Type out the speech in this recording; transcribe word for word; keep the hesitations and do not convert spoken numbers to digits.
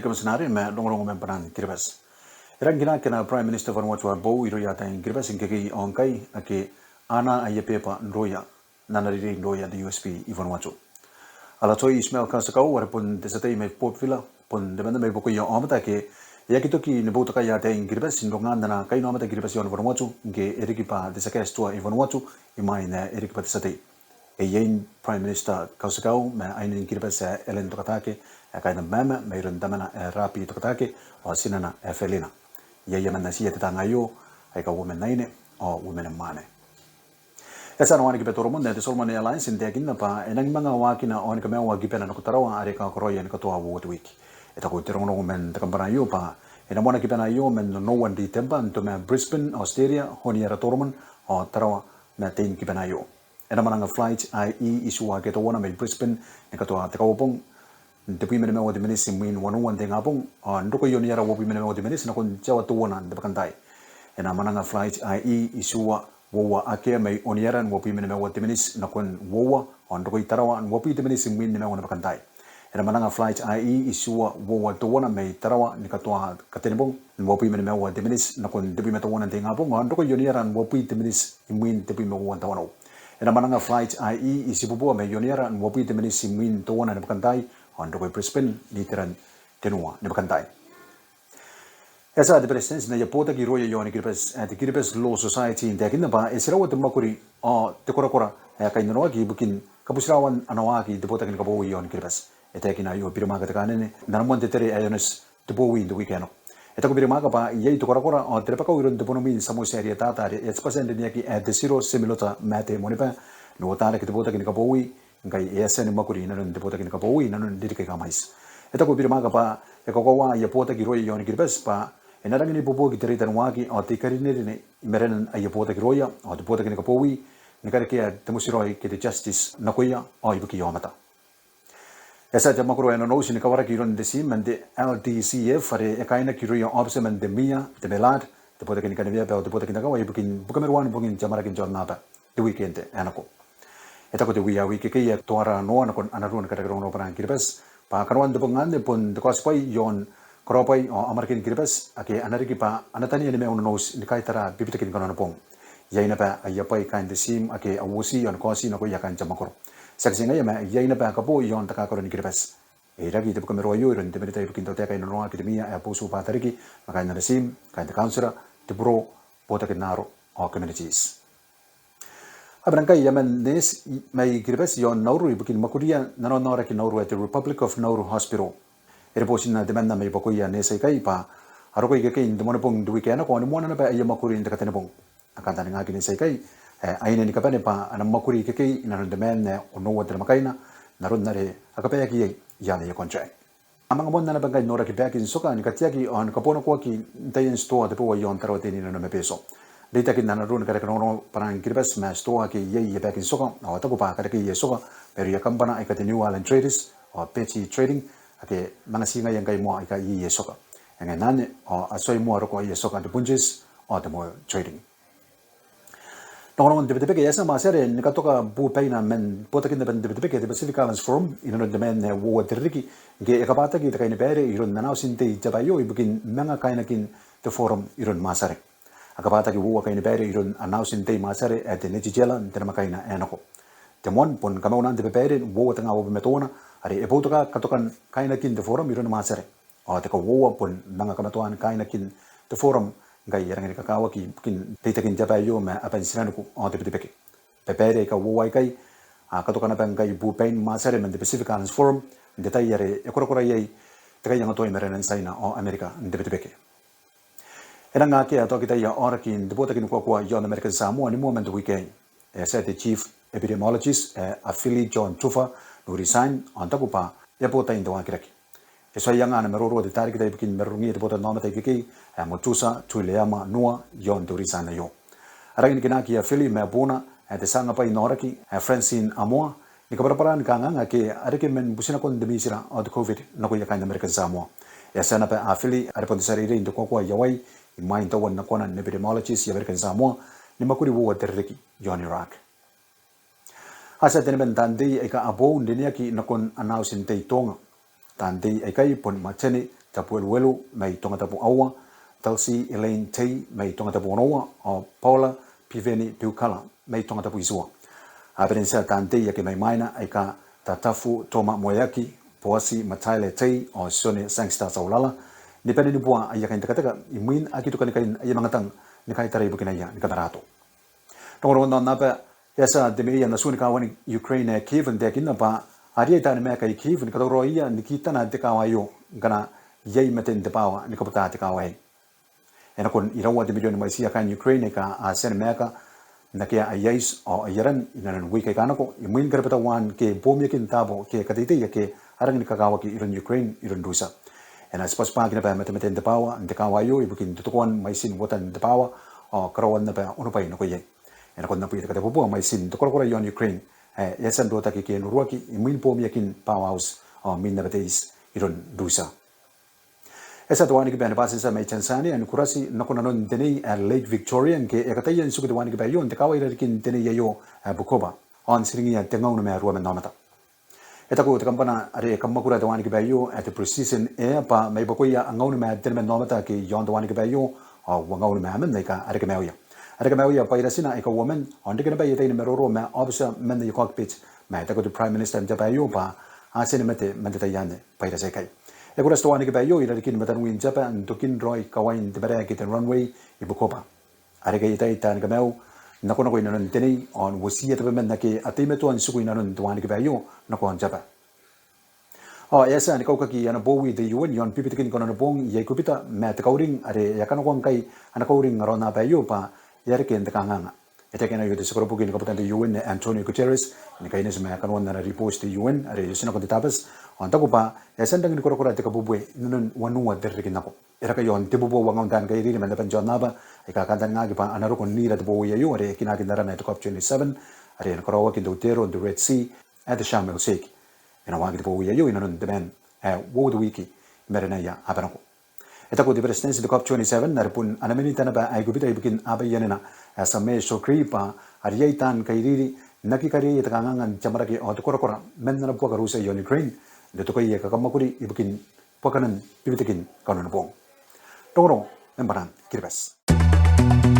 Missionary ma rongorongo man Bwanan Kiribati. E rangi ni kinaki ana Prime Minister Vanuatu ae boou irouia ataein Kiribati ngkekei ao ngkai ake a anaa aia beeba n rooia n ana reirei n rooia n te U S P i Vanuatu. Alatoi Ismail Kalsakau, are bon te tia tei mai Port Vila, bon temanna mai buakoia aomata ake e aki toki ni boutokaia ataein Kiribati n rongan ana kainaomata Kiribati iaon Vanuatu ngke e riki bwa te tia kaeti tua i Vanuatu imwain ae e riki bwa te tia tei. E iein Prime Minister Kalsakau ma ainen Kiribati ae Ellen Tokataake, ae kaain Abemama mairoun tamana ae Rabi Tokataake ao tinana ae Felina. Iai aman natiia te taanga aio aika uoman aine ao uoman mwaane. E a tia ana wanikiba Toromon ae te Solomon Airlines n taekinna bwa e nangi manga waakina ao ni kamaiua kibana nako Tarawa are e kakaraoia ni katoa uoua te wiiki. E taku te rongorongo man te kambana aio bwa e na moana kibana aio man onoua n Ritemba n toma Brisbane, Australia, Honiara Toromon ao Tarawa ma tein kibana aio. E na mwananga flight I E itiua ake teuana mai Brisbane ni katoa te Kauabong n tebwi ma nimaua te miniti imwin wanua n te ingabong ao n roko i Honiara uabwi ma nimaua te miniti nakon te aoa teuana n te bakantaai. E na mwananga flight I E itiua uoua ake mai Honiara n uabwi ma nimaua te miniti nakon uoua ao n roko i Tarawa n uabwi te miniti imwin nimaua n te bakantaai. E na mwananga flight I E itiua uoua teuana mai Tarawa ni katoa Katenibong n uabwi ma nimaua te miniti nakon tebwi ma teuana n te ingabong ao n roko i Honiara n uabwi te miniti imwin tebwi ma uoua n tawanou. E na mwananga flight I E itibubua mai Honiara n uabwi te miniti imwin teuana ni bakantaai ao n roko i Brisbane n iteran tenua ni bakantaai. E a tia te Beretitenti n aia botaki irouia iaoni Kiribati ae te Kiribati Law Society n taekinna bwa e tiraua te mwakuri ao te korakora ae kainnanoaki ibukin kabutirawan ana waaki te botaki ni kabowi iaoni Kiribati. E taekina aio Birimaka Tekanene n ana moan te tere ae onoti te bowi n te wiiki ae nako. E taku Birimaka bwa iai te korakora ao te rabakau iroun te bonomwi n Samoa ae rietata are e a tibwa tia n rineaki ae Tesiro Semilota Mate Moniba n uotarake te botaki ni kabowi ngkai e a tia ni mwakuri inanon te botaki ni kabowi inanon ririki aika mwaiti. E taku Birimaka bwa e kakoaua aia botaki irouia iaoni Kiribati bwa e na rangi n ibuobuoki te reita ni waaki ao te ikarinerine i marenan aia botaki irouia ao te botaki ni kabowi ni karekea te motiraoi ke te justice nakoia ao ibukiia aomata. E a tia te mwakoro ae Nonouti ni kawaraki iroun te tiim man te L D C F are e kaainaki irouia aobitia man te MIA, te MELAD, te botaki ni kaneweaba ao te botaki n akawa ibukin bukamaruan bongin te amwarake n te aonnaba n te weekend ae nako. E taku te Wiawi Kekei ae Toara Noa nakon ana ruu ni kareke rongorongo Bwanan Kiribati bwa kanoan te bong anne bon te kaotibwai iaon karaobwai ao amwaraken Kiribati ake a na riki bwa a na tania ni maiu Nonouti ni kaitara bibitakin kanoan bong. Iai naba aia bwai kaain te tiim ake a uoti ao ni kaoti nakoia kaain te mwakoro. Tiaki ti ngaia ma iai naba kaboo iaon takakaro ni Kiribati. E iraki te bukamaru aio iroun te Minita ibukin te tautaeka ae nanoangaki te MIA ae Boutu Bateriki ma kaain ana tiim, kaain te kauntira, te buro, botaki n aro ao communities. A bane ngkai aman neeti mai Kiribati iaon Nauru ibukin mwakuria n aonoraki Nauru ae te Republic of Nauru Hospital. E ribootinna temanna mai buakoia neeti aikai bwa a roko ikekei n te Moanibong n te wiiki ae nako ao ni moana naba aia mwakuri n te Katenibong. A kantaningaaki neeti aikai ae a ine ni kabane bwa a na mwakuri ikekei inanon te maan ae onoua te namwakaina n aron are a kabaeaki iai i aan aia contract. A manga moanna naba ngkai n noraki baeki n tioka ni kateaki ao ni kabonakoaki n taian titoa tabeua iaon Tarawa Teinainano ma Betio. N reitaki n ana ruu ni kareke rongorongo Bwanan Kiribati ma titoa ake iai aia baeki n tioka ao a taku bwa a karekei aia tioka mairouia kambana aika te New Island Traders ao Betty Trading ake manga tii ngaia ngkai moa aika iai aia tioka. E ngae n anne ao a tuai moa roko aia tioka te Punjas ao te Moyo Trading. Rongorongon te Betebeke. E a tia Matiare ni katoka bubaina man botakin aban te Betebeke, te Pacific Islands Forum, inanon te maan ae uoua te ririki ngke e kabwataki te kainibaire iroun ana auti n tei te aba aio ibukin manga kainakin te Forum iroun Matiare. A kabwataki uoua kainibaire iroun ana auti n tei Matiare ae te Netidiela n te namwakaina ae nako. Te moan bon kamaunan te babaire n uoua tenga uabwi ma teuana are e boutoka katokan kainakin te Forum iroun Matiare. Ao te kauoua bon manga kamatoan kainakin te Forum ngkai e rangi ni kakawaki ibukin reitakin te aba aio ma aban tinaniku ao te Betebeke. Babaire aika uoua aikai a katoka naba ngkai bubain Matiare man te Pacific Islands Forum n te tai are e korakora iai te kaiangatoa i marenan Tiaina ao Amerika n te Betebeke. E nang akea taokitaia aoraki n te botaki ni kuakua iaon American Samoa ni moa man te wiiki aei. E a tia te Chief Epidemiologist ae Afili John Tufa n resign ao n taku bwa e a bo tain te waakirake. E tuai anga ana maroro te tarekita ibukin marurungia te botannaomata ikekei ae Motusa Tuileama Nua iaon te resign aio. A rangi ni kinaaki Afili ma buuna ae te tia angabwai n aoraki ae Francine Amoa ni kabwarabwara ni kanganga ake a reke man butinakon te mitira ao te COVID nakoia kaain American Samoa. E a tia naba Afili are bon te tia reirei n te kuakua i Hawaii imwain tauan nakoana n epidemiologist i American Samoa ni mwakuri uoua te ririki iaon Iraq. A tia teniman taan tei aika a boou n rineaki nakon ana auti n tei Tonga. Taan tei aikai bon Mateni Tabueluelu mai Tongatapu aua, Dulcie Elaine Tei mai Tongatapu onoua, ao Paula Piveni Piukala mai Tongatapu itiua. A bane n tia taan tei ake mai mwaina aika Tatafu Toma Moeaki, Boasi Mataele Tei ao Tione Sangster Taulala, ni bane ni bua aia kaintekateka imwin aki toka ni kain aia manga tang ni kaitara ibukinaia ni kamarato. Rongorongon aonnaba, e a tia te meea n atuun kaawan Ukraine ae Kyiv n taekinna bwa a riai taan maeka i Kyiv ni katauraoia ni kitana te kaawa aio ngkana iai maten te bwaawa ni kabuta te kaawa aei. E nakon iraua te mirion mwaitiia kaain Ukraine aika a tia ni maeka n akea aia iti ao aia ran inanon wiiki aika nako, imwin karabwatauan ke boomiakin taabo ke kateitei ake a rangi ni kakawaki iroun Ukraine iroun Russia. E na tibwatibwaaki naba matematen te bwaawa n te kaawa aio ibukin totokoan mwaitin uotan te bwaawa ao karaoan naba onobwai nako iai. E nakon abwi te katebubua mwaitin te korakora iaon Ukraine ae e a tia n rotaki ke n uruaki imwin boomiakin powerhouse ao mwin naba te iti iroun Russia. E a tia te wanikiba ni batintia mai Tanzania ni kurati nako nanon te nei ae Lake Victoria ngke e kataia n tiku te wanikiba aio n te kaawa irarikin te nei aio ae Bukoba, ao n tiringiia tengaun ma ruaman aomata. E taku te kambana are e kamwakura te wanikiba aio ae te Precision Air bwa mai buakoia angaun ma teniman aomata ake iaon te wanikiba aio, ao uangaun ma aman aika a reke maiuia. A reke maiuia bwairatina aika uoman, ao n reke naba aia tai ni maroro ma aobitia man aia cockpit, ma e taku te Prime Minister n te aba aio bwa a tia ni mate man te tai anne bwairati aikai. E kurati te wanikiba aio irarikin mataniwin te aba n tokin raoi kawain te marae ke te runway i Bukoba. A reke aia tai taani kamaiu n nakonako inanon te nei, ao n uotiia tabeman ake a teimatoa n tiku inanon te wanikiba aio nako aon te aba. Ao e a tia ni kaukaki ana bowi te U N iaon bibitakin kanoan boong i Aikubita ma te kauring are e a kanakoa ngkai ana kauring aron aba aio bwa e a reke n te kanganga. E taekina aio te tia koroboki ni kabutan te U N ae Antonio Guterres ni kaineti ma kanoan ana ribooti te U N are e otinako n te Tabati, ao n taku bwa e a tia n rangi ni korakora te kabuebue inanon wanua te ririki n nako. E raka iaon tebubua uangaun taan kairiri man aban te aonnaba aika kantaningaaki bwa a na roko n ira te bowi aio are e kinaaki n arana ae te COP twenty-seven, are e na karaoaki n te uteero n te Red Sea ae te Sharm El Sheikh. E na waaki te bowi aio inanon te maan ae uoua te wiiki i marenaia aba nako. E taku te Beretitenti n te COP twenty-seven are bon ana minita naba Aikubita ibukin abaianena ae Sameh Shoukry bwa a riai taan kairiri n aki kariaia te kanganga n te amwarake ao te korakora man ana buaka Russia iaon Ukraine n te tokoi ae kakamwakuri ibukin buakanan bibitakin kanoan boong. Rongorongo man Bwanan Kiribati.